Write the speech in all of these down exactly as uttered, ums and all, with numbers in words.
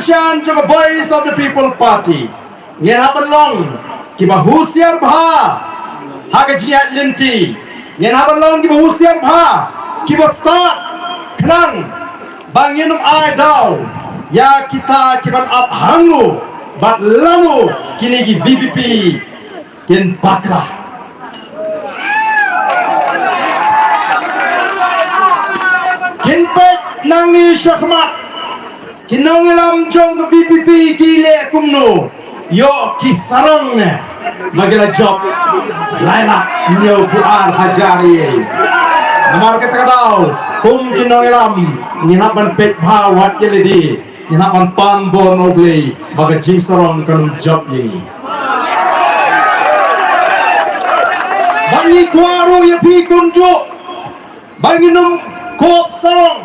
Shan jong ka Voice of the People Party, ngin hap ban long kiba husiar bha ha ka jingïaid lynti. Ngin hap ban long kiba husiar bha, kiba stad, khnang ba ngin ym ai daw ïa kita kiban ap hangno bad lano kine ki V P P kin bakla. Kin peit nangne shakhmat, ki nongïalam jong ka V P P ki leh kumno, ïoh ki sarong ne ba ki la jop lai lak hynñiew phew ar hajar ïa. Namar kata ka daw, kum ki nongïalam, ngin hap ban peit bha wat ïa lade, ngin hap ban pan bor na U Blei ba ka jingsarong kan jop ïa ngi. Ba ngi kwah ruh ïa phi kumjuh ba ngin ym kop sarong.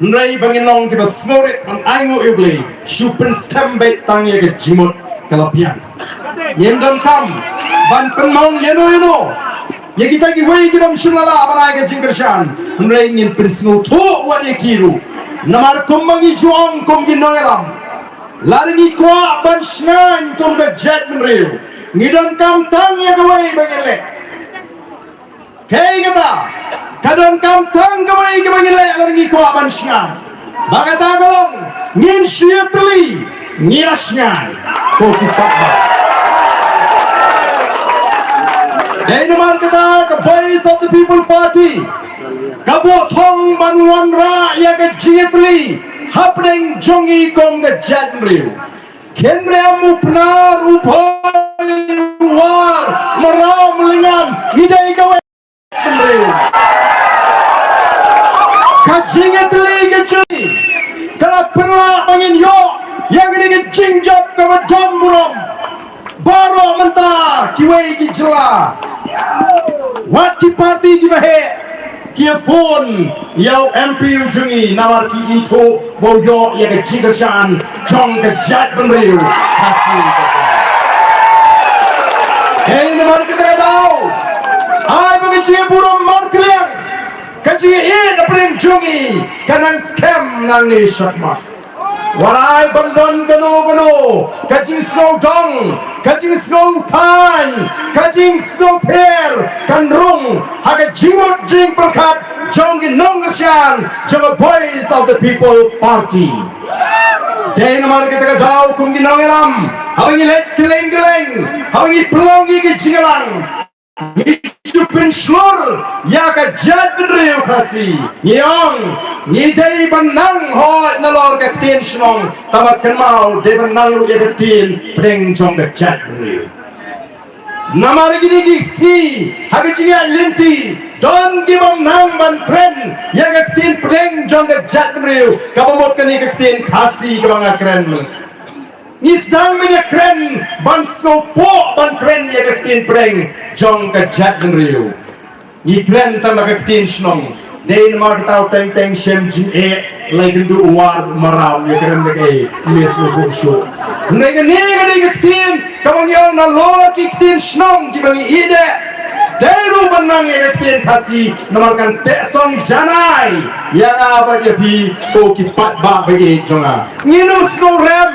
Hynrei ba ngin long kiba sngewrit ban ainguh ïa U Blei, shu pynskhem beit tang ïa ka jingmut ka la biang. Ngim donkam ban pynmong ïano ïano ïa kita kiwei ki bym shym la lah ban ai ka jingkyrshan. Hynrei ngin pynsngewthuh wat ïa ki ruh. Namar kumba ngi ju ong kum ki nongïalam, lada ngi kwah ban shngaiñ kum ka jaitbynriew, ngi donkam tang ïa kawei ba ngin leh. Kaei kata, ka donkam tang kawei kaba ngi leh lada ngi kwah ban shngaiñ. Ba kata ka long, ngin shu ïatylli, ngi la shngaiñ. Ko ki paidbah. Dei namar kata ka Voice of the People Party ka buh thong ban wanrah ïa ka jingïatylli hapdeng jong ngi kum ka jaitbynriew. Khynriam u Pnar u Bhoi u War, Mraw Mlengam, ngi dei kawei bynriew. Ka jingïatylli ka jong ngi ka la pynlah ba ngin ïoh ïa kane ka jingjop kaba don burom. Baroh mynta kiwei ki jylla, wat ki parti kiba heh, ki ïa phone ïa u M P u jong ngi namar ki ithuh ba u ïoh ïa ka jingkyrshan jong ka jaitbynriew Khasi. Hei namar kata ka daw, ai ba ka jingburom markylliang, ka jingïeit hapdeng jong ngi ka nang skhem nangne shakhmat. Wat ai ban don kano kano ka jingsngewdong, ka jingsngewthaiñ, ka jingsngewpher kan rung ha ka jingmut jingpyrkhat jong ki nongkyrshan jong ka Voice of the People Party. Dei namar kata ka daw kum ki nongïalam, haba ngi leit kylleng kylleng, haba ngi pynlong ïa ki jingïalang, ngi ju pynshlur ïa ka jaitbynriew Khasi. Ngi ong, ngi dei ban nang hoi nalor ka ktien shnong, tangba kynmaw dei ban nang ruh ïa ka ktien pdeng jong ka jaitbynriew. Namar kine ki sngi ha ka jingïaid lynti don kibym nang ban kren ïa ka ktien pdeng jong ka jaitbynriew, kaba mut kane ka ktien Khasi kaba nga kren. Ngi sdang ban ïa kren ban sngewpoh ban kren ïa ka ktien pdeng jong ka jaitbynriew. Ngi kren tang da ka ktien shnong. Dei namar kata u teng teng shem jingeh, la ïakynduh u War Mraw, ïakren da kaei, me sngewthuh shuh. Hynrei kane ka dei ka ktien kaba ngi ong nalor ki ktien shnong kiba ngi ïeit, dei ruh ban nang ïa ka ktien Khasi. Namar kan teh song janai ïa nga bad ïa phi, ko ki paidbah ba ïeit jong nga. Ngin ym sngewrem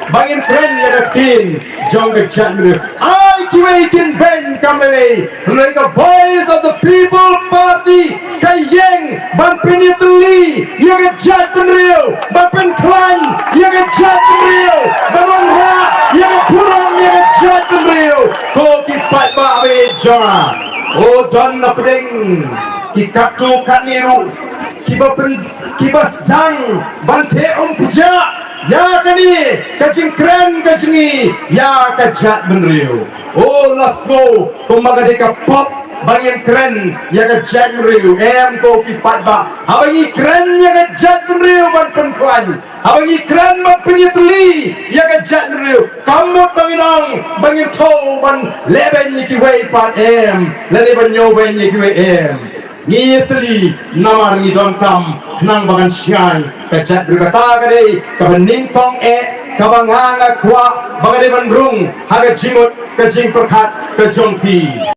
ba ngin kren ïa ka ktien jong ka jaitbynriew. Ai kiwei kin beiñ kam lei lei, hynrei ka Voice of the People Party ka ïeng ban pynïatylli ïa ka jaitbynriew, ban pynkhlaiñ ïa ka jaitbynriew, ban wanrah ïa ka burom ïa ka jaitbynriew. Ko ki paidbah ba ïeit jong nga, u don na pdeng ki katto katne ruh kiba pyn, kiba sdang ban theh umphniang ïa kane ka jingkren ka jong ngi ïa ka jaitbynriew. O, la sngew kumba ka dei ka pop ba ngin kren ïa ka jaitbynriew. Em ko ki paidbah, haba ngi kren ïa ka jaitbynriew ban pynkhlaiñ, haba ngi kren ban pynïatylli ïa ka jaitbynriew, kam mut ba ngin ong ba ngin thew ban leh beiñ ïa kiwei pat, em, lane ban ñiew beiñ ïa kiwei, em. Ngi ïatylli namar ngi donkam khnang ba kan shngaiñ ka jaitbynriew. Kata ka dei kaba nyngkong eh kaba nga nga kwah ba ka dei ban rung ha ka jingmut ka jingpyrkhat ka jong phi.